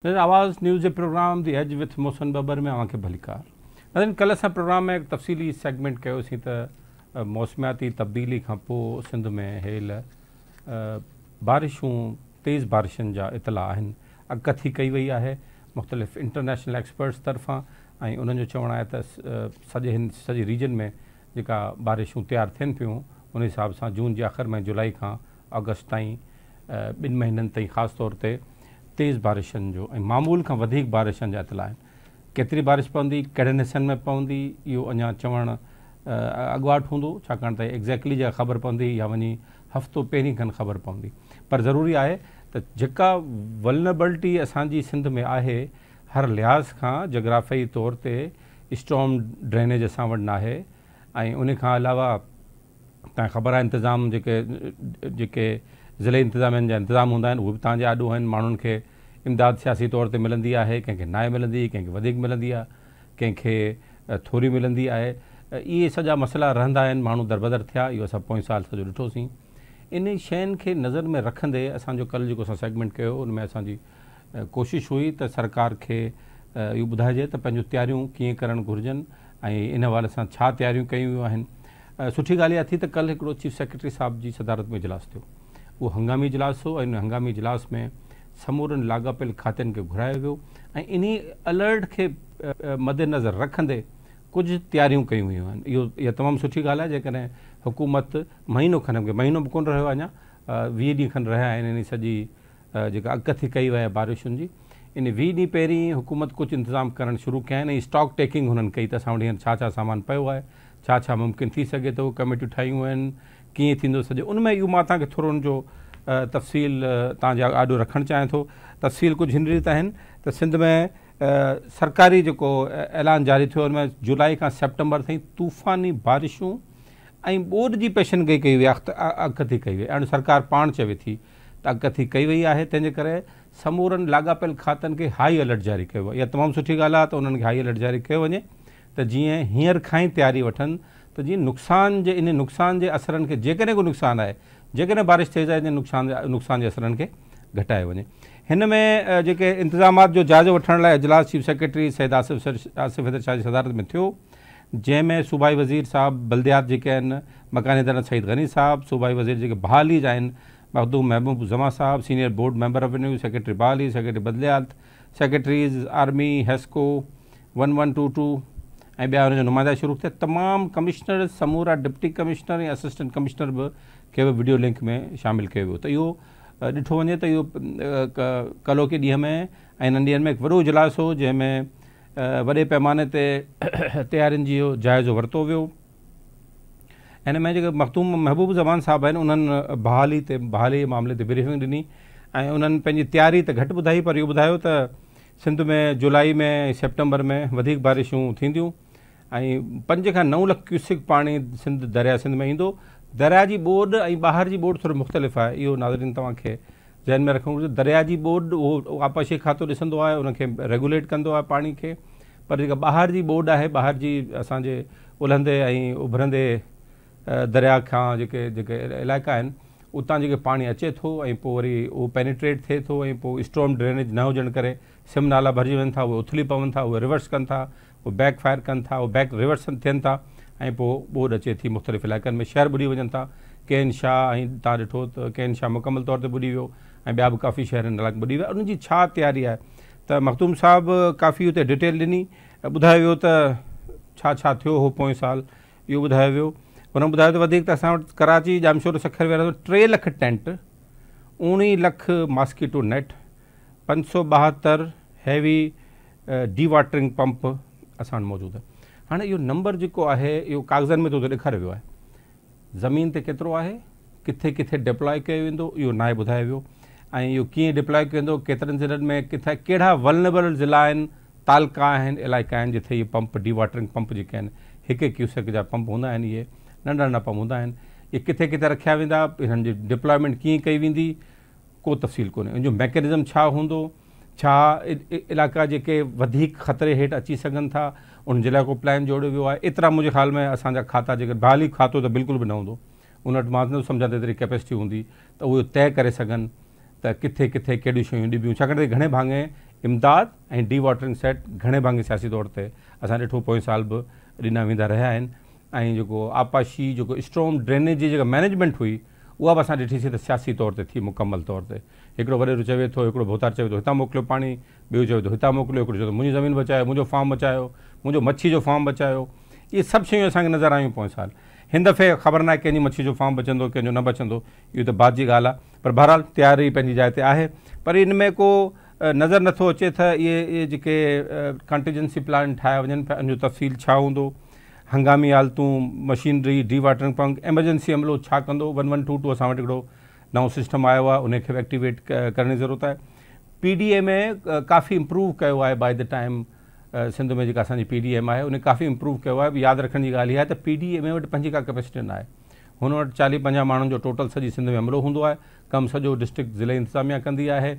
ناظرين آواز نيوز جي programme the edge with Mohsin Babbar ۾ اوهان کي ڀليڪار. ناظرين ڪلهه اسان پروگرام ۾ هڪ تفصيلي سيگمينٽ ڪيوسين ته موسمياتي تبديلي کان پوء سنڌ ۾ هيل بارشون تيز بارشن جا اطلاع آهن اڳڪٿي ڪئي وئي آهي مختلف انٽرنيشنل ايڪسپرٽس طرفان ۽ انهن جو چوڻ آهي ته سڄي هن سڄي ريجن ۾ جيڪا بارشون تيار ٿين پيون ان حساب سان جون جي آخر ۾ جولائي کان آگسٽ تائين ٻن مهينن تائين خاص طور تي تيز بارشن جو ۽ معمول کان وڌيڪ بارشن جا اطلاع آهن. ڪيتري بارش پوندي، ڪهڙن حصن ۾ پوندي اهو اڃا چوڻ اڳواٽ هوندو ڇاڪاڻ ته ايگزيڪٽلي جيڪا خبر پوندي اها وڃي هفتو پهرين کن خبر پوندي پر ضروري آهي ته جيڪا ولنربلٽي اسان جي سنڌ ۾ آهي هر لحاظ کان جغرافيائي طور تي اسٽارم ڊرينيج اسان وٽ ناهي ۽ ان کان علاوه تان خبر آهي انتظام جيڪي جيڪي ضلعي انتظامين جا انتظام هوندا آهن اهي به تان جي آڏو آهن ماڻهن کي امداد سياسي طور تي ملندي آهي ڪنهن کي ناهي ملندي ڪنهن کي وڌيڪ ملندي آهي ڪنهن کي ٿوري ملندي آهي اهي سڄا مسئلا رهندا آهن ماڻهو دربدر ٿيا اهو اسان پوئين سال سڄو ڏٺوسين انهي شين کي نظر ۾ رکندي اسان جو ڪل جيڪو اسان سيگمينٽ ڪيو ان ۾ اسان جي ڪوشش هئي ته سرڪار کي اهو ٻڌائجي ته پنهنجون تياريون ڪيئن ڪرڻ گهرجن ۽ ان حوالي سان ڇا تياريون ڪيون ويون آهن. سٺي ڳالهه اها ٿي ته ڪلهه هڪڙو چيف سيڪريٽري صاحب جي صدارت ۾ اجلاس ٿيو. اهو هنگامي اجلاس هو ۽ ان هنگامي اجلاس ۾ سمورن لاڳاپيل کاتن کي گهرايو ويو ۽ انهي الرٽ کي مدنظر رکندي ڪجهه تياريون ڪيون ويون آهن. اهو اها تمام سٺي ڳالهه آهي جيڪڏهن حڪومت مهينو کن مهينو به ڪونه رهيو آهي اڃا 20 ڏينهن کن رهيا آهن انهي سڄي جيڪا اڳڪٿي ڪئي وئي آهي بارشن جي ان 20 ڏينهن پهرين حڪومت ڪجهه انتظام ڪرڻ شروع ڪيا آهن ۽ اسٽاڪ ٽيڪنگ هنن ڪئي ته اسان وٽ هينئر ڇا ڇا سامان پيو آهي ڇا ڇا ممڪن ٿي سگهي ٿو ڪميٽيون ٺاهيون آهن ڪيئن ٿيندو سڄو ان ۾ اهو مان توهان کي ٿورو ان جو تفصيل توهان جي آڏو رکڻ چاهيان ٿو تفصيل ڪجهه هن ريت آهن ته سنڌ ۾ سرڪاري جيڪو اعلان جاري ٿيو ان ۾ جولاء کان سيپٽمبر تائين طوفاني بارشون ۽ ٻوڏ جي پيشن گوئي ڪئي وئي اڳڪٿي ڪئي وئي ۽ سرڪار پاڻ چوي ٿي ته اڳڪٿي ڪئي وئي آهي تنهن جي ڪري سمورن لاڳاپيل کاتن کي هائي الرٽ جاري ڪيو ويو آهي اها تمام سٺي ڳالهه آهي ته انهن کي هائي الرٽ جاري ڪيو وڃي ته جيئن هينئر کان ئي تياري وٺن ته جيئن نقصان جي انهي نقصان جي اثرن کي جيڪڏهن ڪو نقصان آهي جيڪڏهن بارش ٿئي ته انهي نقصان نقصان جي اثرن کي گهٽايو وڃي هن ۾ جيڪي انتظامات جو جائزو وٺڻ لاء اجلاس چيف سيڪريٽري سيد آصف آصف حيدر شاهه جي صدارت ۾ ٿيو جنهن ۾ صوبائي وزير صاحب بلديات جيڪي آهن مڪاني ادارن سعيد غني صاحب صوبائي وزير جيڪي بحالي جا آهن مخدوم محبوب الزمان صاحب، senior board member revenue, secretary بحالي، سيڪريٽري بلديات، secretaries army, HESCO, one one two two ۽ ٻيا ان جا نمائندا شروع ٿيا. تمام ڪمشنرز، سمورا ڊپٽي ڪمشنر ۽ اسسٽنٽ ڪمشنر به کي به وڊيو لنڪ ۾ شامل ڪيو ويو ته اهو ڏٺو وڃي ته اهو ڪلهوڪي ڏينهن ۾ ۽ انهن ڏينهن ۾ هڪ وڏو اجلاس هو جنهن ۾ وڏي پئماني تي تيارين جو جائزو ورتو ويو. ان ۾ جيڪي مخدوم محبوب الزمان صاحب آهن انهن بحالي تي بحالي جي معاملي تي بريفنگ ڏني ۽ انهن پنهنجي تياري ته گهٽ ٻڌائي پر اهو ٻڌايو ته سنڌ ۾ جولائي ۾ ۽ سيپٽمبر ۾ وڌيڪ بارشون ٿينديون ۽ 5 کان 9 لک ڪيوسڪ پاڻي سنڌ درياء سنڌ ۾ ايندو درياء جي ٻوڏ ۽ ٻاهر جي ٻوڏ ٿورو مختلف آهي اهو ناظرين توهان کي ذهن ۾ رکڻ گهرجي درياء جي ٻوڏ اهو آبپاشي کاتو ڏسندو آهي ان کي ريگوليٽ ڪندو آهي پاڻي کي پر جيڪا ٻاهر جي ٻوڏ آهي ٻاهر جي اسان جي الهندي ۽ اڀرندي درياء کان جيڪي جيڪي علائقا آهن اتان جيڪي پاڻي اچي ٿو ۽ پوء وري اهو پينيٽريٽ ٿئي ٿو ۽ پوء اسٽارم ڊرينيج نه هجڻ ڪري سم نالا ڀرجي وڃن ٿا اهي اٿلي پون ٿا اهي ريورس ڪن ٿا اهي بيڪ فائر ڪن ٿا اهي بيڪ ريورس ٿين ٿا ۽ پوء ٻوڏ اچي ٿي مختلف علائقن ۾ شهر ٻڏي وڃن ٿا ڪين شاهه ۽ تان ڏٺو ته ڪين شاهه مڪمل طور تي ٻڏي ويو ۽ ٻيا به ڪافي شهر هن علائقي ٻڏي ويا انهن جي ڇا تياري آهي ته مخدوم صاحب ڪافي اتي ڊيٽيل ڏني ٻڌايو ويو ته ڇا ڇا ٿيو هو پوئين سال اهو ٻڌايو ويو هن ٻڌايو ته وڌيڪ ته اسان وٽ ڪراچي ڄامشورو سکر وغيره 3 lakh tent 19 lakh mosquito net 572 heavy dewatering pump اسان وٽ موجود آهي هاڻي اهو نمبر جيڪو آهي اهو ڪاغذن ۾ ته ڏيکاريو ويو آهي زمين تي ڪيترو آهي، ڪٿي ڪٿي ڊپلائي ڪيو ويندو اهو ناهي ٻڌايو ويو ۽ اهو ڪيئن ڊپلائي ڪيو ويندو، ڪيترن ضلعن ۾ ڪٿي ڪهڙا ولنريبل ضلعا آهن، تعلقا آهن، علائقا آهن جٿي اهي پمپ ڊي واٽرنگ پمپ جيڪي آهن هڪ هڪ ڪيوسڪ جا پمپ هوندا آهن اهي ننڍا ننڍا پمپ هوندا آهن اهي ڪٿي ڪٿي رکيا ويندا انهن جي ڊپلائمينٽ ڪيئن ڪئي ويندي ڪو تفصيل ڪونهي ان جو ميڪنزم ڇا هوندو ڇا علائقا جيڪي وڌيڪ خطري هيٺ اچي سگهن ٿا ان جي لاء ڪو پلان جوڙيو ويو آهي ايترا منهنجي خيال ۾ اسان جا کاتا جيڪي بحالي کاتو ته بلڪل به نه هوندو ان وٽ مان نٿو سمجهان ته ايتري ڪيپيسٽي هوندي ته اهو طئي ڪري سگهن ته ڪٿي ڪٿي ڪهڙيون شيون ڏبيون ڇاڪاڻ ته گهڻي ڀاڱي امداد ۽ ڊي واٽرنگ سيٽ گهڻي ڀاڱي سياسي طور تي اسان ڏٺو پوئين سال به ڏنا ويندا رهيا آهن ۽ جيڪو آبپاشي جيڪو اسٽورم ڊرينيج جي جيڪا مئنيجمينٽ هئي اها به اسان ڏٺي سي ته سياسي طور تي ٿي مڪمل طور تي هڪڙو وڏيرو چوي ٿو هڪڙو ڀوتار چوي ٿو هتان موڪليو پاڻي ٻيو چوي ٿو هتان موڪليو هڪڙو چوي ٿو منهنجي زمين بچايو منهنجو فارم بچايو منهنجو مڇي جو فارم بچايو اهي سڀ شيون اسان کي نظر آيون پوئين سال هن دفعي خبر ناهي ڪنهن جي مڇي جو فارم بچندو ڪنهن جو نه بچندو اهو ته بعد جي ڳالهه آهي پر بهرحال تياري پنهنجي جاء تي آهي پر ان ۾ ڪو نظر نٿو اچي تھ اهي جيڪي ڪانٽيجنسي پلان ٺاهيا وڃن پيا ان جو تفصيل ڇا هوندو، هنگامي حالتون، machinery, D watering pump, emergency عملو ڇا ڪندو، ون ون ٽو ٽو اسان وٽ هڪڙو نئون سسٽم آيو آهي ان کي به ايڪٽيويٽ ڪرڻ جي ضرورت آهي. P D M A coffee improve ڪيو آهي باء the time Sindh ۾ جيڪا اسان جي پي ڊي ايم آهي ان ڪافي امپروو ڪيو آهي ياد رکڻ جي ڳالهه اها آهي ته پي ڊي ايم اي وٽ پنهنجي ڪا ڪيپيسٽي نه آهي هن وٽ چاليهه پنجاهه ماڻهن جو ٽوٽل سڄي سنڌ ۾ عملو هوندو آهي ڪم سڄو ڊسٽرڪٽ ضلعي انتظاميا ڪندي آهي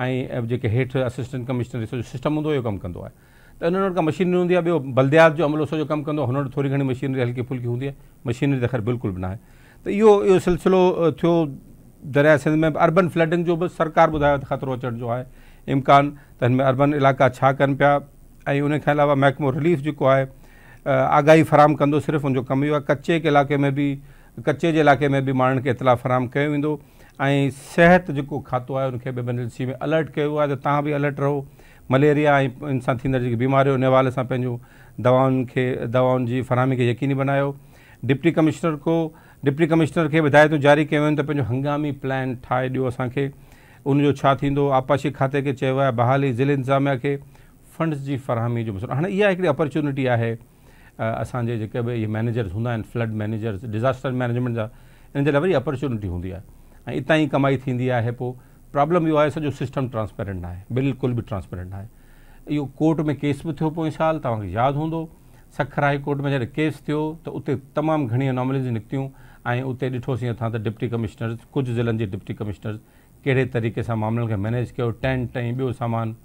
۽ جيڪي هيٺ اسسٽنٽ ڪمشنر سڄو سسٽم هوندو اهو ڪم ڪندو آهي ته انهن وٽ ڪا مشينري هوندي آهي ٻيو بلديات جو عملو سڄو ڪم ڪندو آهي هن وٽ ٿوري گهڻي مشينري هلڪي ڦلڪي هوندي آهي مشينري ته خير بلڪل به ناهي ته اهو اهو سلسلو ٿيو درياء سنڌ ۾ به اربن فلڊنگ جو به سرڪار ٻڌايو ته خطرو اچڻ جو آهي امڪان ته هن ۾ اربن علائقا ڇا ڪن پيا ۽ ان کان علاوه محڪمو رليف جيڪو آهي آگاهي فراهم ڪندو صرف ان جو ڪم اهو آهي ڪچي ڪي علائقي ۾ به ڪچي جي علائقي ۾ به ماڻهن کي اطلاع فراهم ڪيو ويندو ۽ صحت جيڪو کاتو آهي ان کي به ايمرجنسي ۾ الرٽ ڪيو ويو آهي ته توهان به الرٽ رهو مليريا ۽ ان سان ٿيندڙ جيڪي بيماريون ان حوالي سان پنهنجو دوائن کي دوائن جي فراهمي کي يقيني بنايو ڊپٽي ڪمشنر کو ڊپٽي ڪمشنر کي به هدايتون جاري ڪيون ويون ته پنهنجو هنگامي پلان ٺاهي ڏيو اسان کي ان جو ڇا ٿيندو آبپاشي کاتي کي چيو آهي بحالي ضلعي انتظاميا کي فنڊز جي فراهمي جو مسئلو هاڻي اها هڪڙي اپرچونٽي آهي اسان جي جيڪي به اهي مئنيجرز هوندا آهن فلڊ مئنيجرز ڊزاسٽر مئنيجمينٽ جا انهن جي لاء وڏي اپرچونٽي هوندي آهي ۽ اتان ئي ڪمائي ٿيندي آهي پوء پرابلم اهو آهي سڄو سسٽم ٽرانسپيرنٽ ناهي بلڪل به ٽرانسپيرنٽ ناهي اهو ڪورٽ ۾ ڪيس به ٿيو پوئين سال توهان کي ياد هوندو سکر هائي ڪورٽ ۾ جڏهن ڪيس ٿيو ته اتي تمام گهڻي انامليز نڪتيون ۽ اتي ڏٺوسين اسان ته ڊپٽي ڪمشنرز ڪجهه ضلعن جي ڊپٽي ڪمشنرز ڪهڙي طريقي سان معاملن کي مئنيج ڪيو ٽينٽ ۽ ٻيو سامان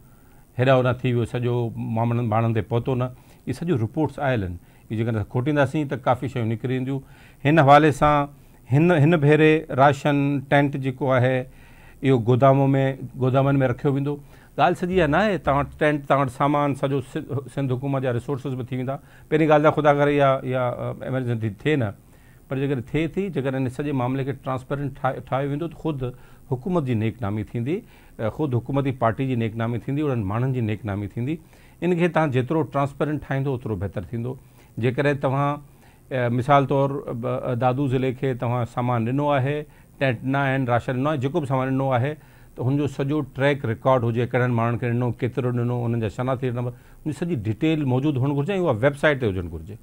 هيڏانهن هوڏانهن ٿي ويو سڄو معاملن ماڻهن تي پهتو نه اهي سڄيون رپورٽس آيل آهن اهي جيڪڏهن اسان کوٽينداسين ته ڪافي شيون نڪري اينديون هن حوالي سان هن هن ڀيري راشن ٽينٽ جيڪو آهي اهو گودامو ۾ گودامن ۾ رکيو ويندو ڳالهه سڄي اها ناهي توهان وٽ ٽينٽ توهان وٽ سامان سڄو سنڌ حڪومت جا ريسورسز به ٿي ويندا پهرين ڳالهه ته خدا ڪري اها اها ايمرجنسي ٿئي نه پر جيڪڏهن ٿئي ٿي جيڪڏهن ان سڄي معاملي کي ٽرانسپيرنٽ ٺاهيو ويندو ته خود حڪومت جي نيڪ نامي ٿيندي خود حڪومتي پارٽي جي نيڪ نامي ٿيندي انهن ماڻهن جي نيڪ نامي ٿيندي ان کي توهان جيترو ٽرانسپيرنٽ ٺاهيندو اوترو بهتر ٿيندو جيڪڏهن توهان مثال طور دادو ضلعي کي توهان سامان ڏنو آهي ٽينٽ ڏنا آهن راشن ڏنو آهي جيڪو به سامان ڏنو آهي ته هن جو سڄو ٽريڪ رڪارڊ هجي ڪهڙن ماڻهن کي ڏنو ڪيترو ڏنو انهن جا شناختي نمبر ان جي سڄي ڊيٽيل موجود هئڻ گهرجي ۽ اها ويب سائيٽ تي هجڻ گهرجي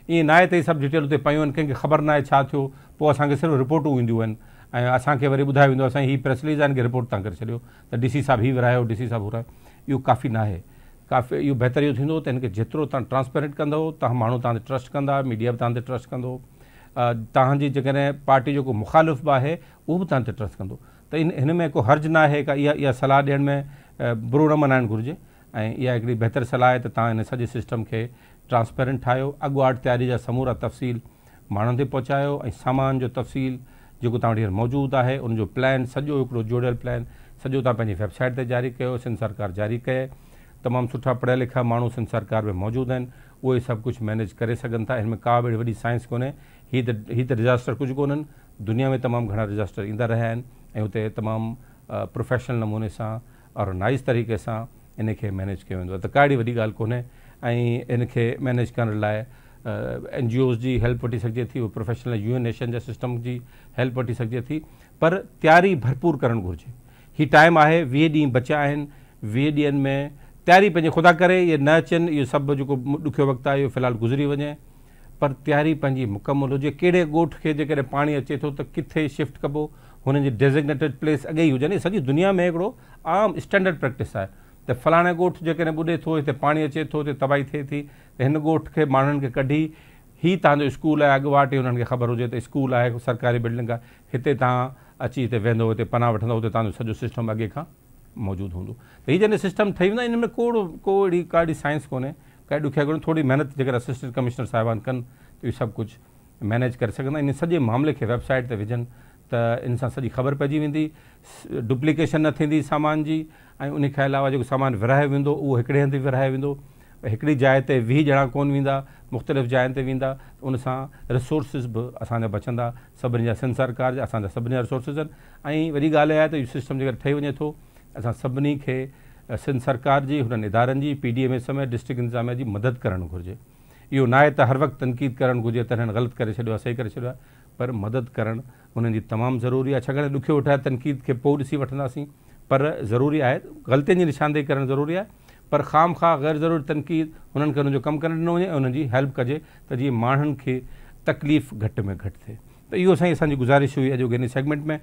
ائين ناهي ته هي سڀ ڊيٽيل اتي پيون آهن ڪنهن کي خبر ناهي ڇا ٿيو پوء اسان کي صرف رپورٽون اينديون آهن ۽ اسان کي وري ٻڌايو ويندو آهي سائين هي پريس رليز آهي ان کي رپورٽ تان ڪري ڇڏيو ته ڊي سي صاحب هي ورهايو ڊي سي صاحب هو ورهايو اهو ڪافي ناهي ڪافي اهو بهتر اهو ٿيندو ته هن کي جيترو تان ٽرانسپيرنٽ ڪندو تان ماڻهو تان تي ٽرسٽ ڪندا ميڊيا به تان تي ٽرسٽ ڪندو تان جي جيڪڏهن پارٽي جو ڪو مخالف به آهي اهو به تان تي ٽرسٽ ڪندو ته ان هن ۾ ڪو حرج ناهي ڪا اها اها صلاح ڏيڻ ۾ برو نه ملهائڻ گهرجي ۽ اها هڪڙي بهتر صلاح آهي ته توهان ان سڄي سسٽم کي ٽرانسپيرنٽ ٺاهيو، اڳواٽ تياري جا سمورا تفصيل ماڻهن تي پهچايو ۽ سامان جو تفصيل جيڪو توهان وٽ هينئر موجود آهي ان جو پلان سڄو هڪڙو جوڙيل پلان سڄو توهان پنهنجي ويب سائيٽ تي جاري ڪيو، سنڌ سرڪار جاري ڪئي، تمام سٺا پڙهيا لکيا ماڻهو سنڌ سرڪار ۾ موجود آهن اهي سڀ ڪجهه مينيج ڪري سگهن ٿا، هن ۾ ڪا به اهڙي وڏي سائنس ڪونهي، هي ته هي ته ڊزاسٽر ڪجهه ڪونهن، دنيا ۾ تمام گهڻا ڊزاسٽر ايندا رهيا آهن ۽ اتي تمام پروفيشنل نموني سان آرگنائيز طريقي سان ان کي مينيج ڪيو ويندو آهي ته ڪا اهڙي وڏي ڳالهه ڪونهي ۽ ان کي مينيج ڪرڻ لاء اين جي اوز جي هيلپ وٺي سگهجي ٿي پروفيشنل يو اين نيشن جا سسٽم جي هيلپ وٺي سگهجي ٿي پر تياري ڀرپور ڪرڻ گهرجي هي ٽائيم آهي 20 ڏينهن بچيا آهن 20 ڏينهن ۾ تياري پنهنجي خدا ڪري اهي نه اچن اهو سڀ جيڪو ڏکيو وقت آهي اهو في الحال گذري وڃي پر تياري پنهنجي مڪمل هجي ڪهڙي ڳوٺ کي جيڪڏهن پاڻي اچي ٿو ته ڪٿي شفٽ ڪبو هنن جي ڊيزگنيٽيڊ پليس اڳي ئي هجن هي سڄي دنيا ۾ هڪڙو عام اسٽينڊرڊ پريڪٽس آهي ته فلاڻي ڳوٺ جيڪڏهن ٻڏي ٿو هتي پاڻي اچي ٿو هتي تباهي ٿئي ٿي ته هن ڳوٺ کي ماڻهن کي ڪڍي هي توهان جو اسڪول آهي اڳواٽ ئي انهن کي خبر هجي ته اسڪول آهي سرڪاري بلڊنگ آهي هتي توهان اچي هتي ويهندو هتي پناهه وٺندو هتي توهان جو سڄو سسٽم اڳي کان موجود هوندو ته هي جڏهن سسٽم ٺهي ويندو ان ۾ ڪو ڪو اهڙي ڪا اهڙي سائنس ڪونهي ڪا ڏکيا ڪونهي ٿوري محنت جيڪر اسسٽنٽ ڪمشنر صاحبان ڪن ته اهو سڀ ڪجهه مينيج ڪري سگهندا ان سڄي معاملي کي ويب سائيٽ تي وجهن ته ان سان سڄي خبر پئجي ويندي، ڊپليڪيشن نه ٿيندي سامان جي ۽ ان کان علاوه جيڪو سامان ورهايو ويندو اهو هڪڙي هنڌ ورهايو ويندو، هڪڙي جاء تي 20 ڄڻا ڪونه ويندا، مختلف جاين تي ويندا، ان سان ريسورسز به اسان جا بچندا، سڀني جا، سنڌ سرڪار جا، اسان جا سڀني جا ريسورسز آهن. ۽ وڏي ڳالهه اها آهي ته اهو سسٽم جيڪر ٺهي وڃي ٿو، اسان سڀني کي سنڌ سرڪار جي، هنن ادارن جي، پي ڊي ايم اي سميت ڊسٽرڪٽ انتظاميا جي مدد ڪرڻ گهرجي. اهو ناهي ته هر وقت تنقيد ڪرڻ گهرجي ته هنن غلط ڪري ڇڏيو آهي، صحيح ڪري ڇڏيو آهي، پر مدد ڪرڻ انهن جي تمام ضروري آهي، ڇاڪاڻ ته ڏکيو ويٺو آهي، تنقيد کي پوء ڏسي وٺنداسين، پر ضروري آهي، غلطين جي نشاندهي ڪرڻ ضروري آهي، پر خام خواه غير ضروري تنقيد، هنن کي انهن جو ڪم ڪرڻ ڏنو وڃي ۽ انهن جي هيلپ ڪجي ته جيئن ماڻهن کي تڪليف گهٽ ۾ گهٽ ٿئي. ته اهو سائين اسان جي گذارش هئي اڄوڪي هن سيگمينٽ ۾.